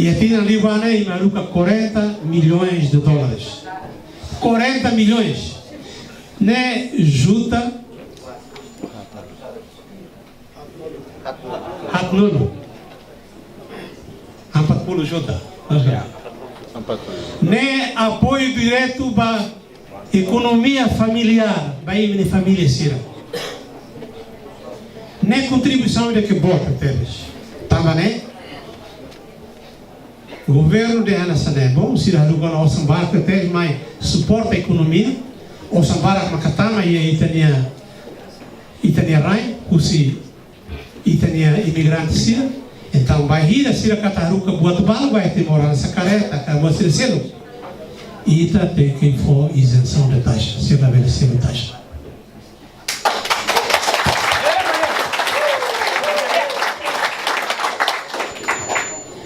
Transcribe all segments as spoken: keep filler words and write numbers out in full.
Iha tinan liubá ne'e imi haruka quarenta milhões de dólares. Quarenta milhões. Ne'e juta haat nulu. Empat puluh juta. Ne'e apoiu diretu ba ekonomia familiár, ba imi-nia família sira. Ne'e kontribuisaun ida ke boot tebes. Tanba ne'e, governu dehan hanesan ne'e, bom, sira haruka ona osan barak tebes mai suporta ekonomia, osan barak maka tama iha ita-nia, ita-nia rain, husi ita-nia imigrante sira. Entaun, bainhira sira katak haruka buat balu ba iha Timor, hanesan karreta, ka buat sira seluk, ita tenke fó izensaun de taxa, sira labele selu taxa.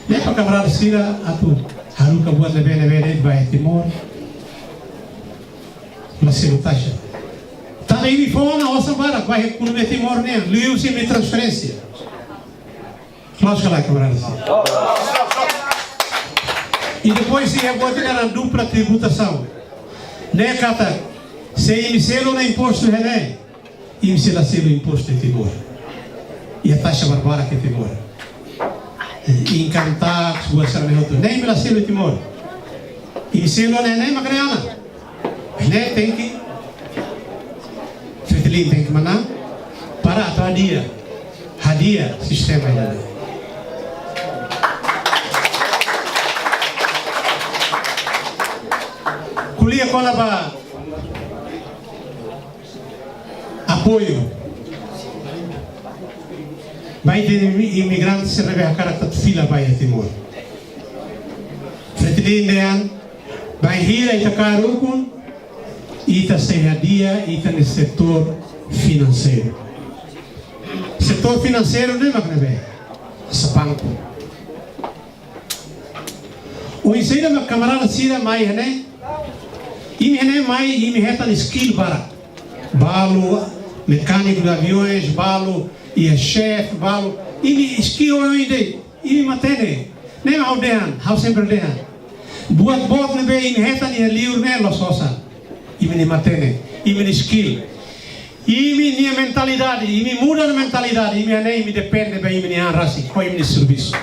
Ne'e para kamarada sira atu haruka buat ne'ebé-ne'ebé de'it ba iha Timor, la selu taxa. Tanba imi fó ona osan barak ba iha ekonomia Timor nian, liuhusi imi-nia transferénsia. Aplausu ka lae, kamarada sira? I depois iha buat ida naran dupla tributasaun. Ne'e katak, se imi selu ona impostu iha ne'e, imi sei la selu impostu iha Timor. Iha taxa barbarak iha Timor. Income tax, buat sira-ne'e hotu. Ne'e imi la selu iha Timor. Imi selu ona iha ne'e mak ne'e ona. Ne'e tenke, Fretilin tenke manán, para atu hadi'a, hadi'a sistema ne'e. Ko'alia kona-ba apoiu ba ita-nia imi-, imigrante sira ne'ebé hakarak atu fila ba iha Timor. Fretilin dehan, bainhira ita kaer ukun, ita sei hadi'a ita-nia setór finanseiru. Setór finanseiru ne'e mak ne'ebé? Hanesan banku. Oinsá mak kamarada sira mai iha ne'e? Imi iha ne'e mai, imi hetan skill barak. Balu mekániku de aviões, balu iha xefe, balu. Imi skill oioin de'it, imi matenek. Ne'e mak ha'u dehan, ha'u sempre dehan. Buat boot ne'ebé imi hetan iha liur ne'e la'ós osan. Imi-nia matenek, imi-nia skill. Imi-nia mentalidade, imi muda mentalidade, imi iha ne'e, imi depende ba imi-nia an rasik, ho imi-nia servisu.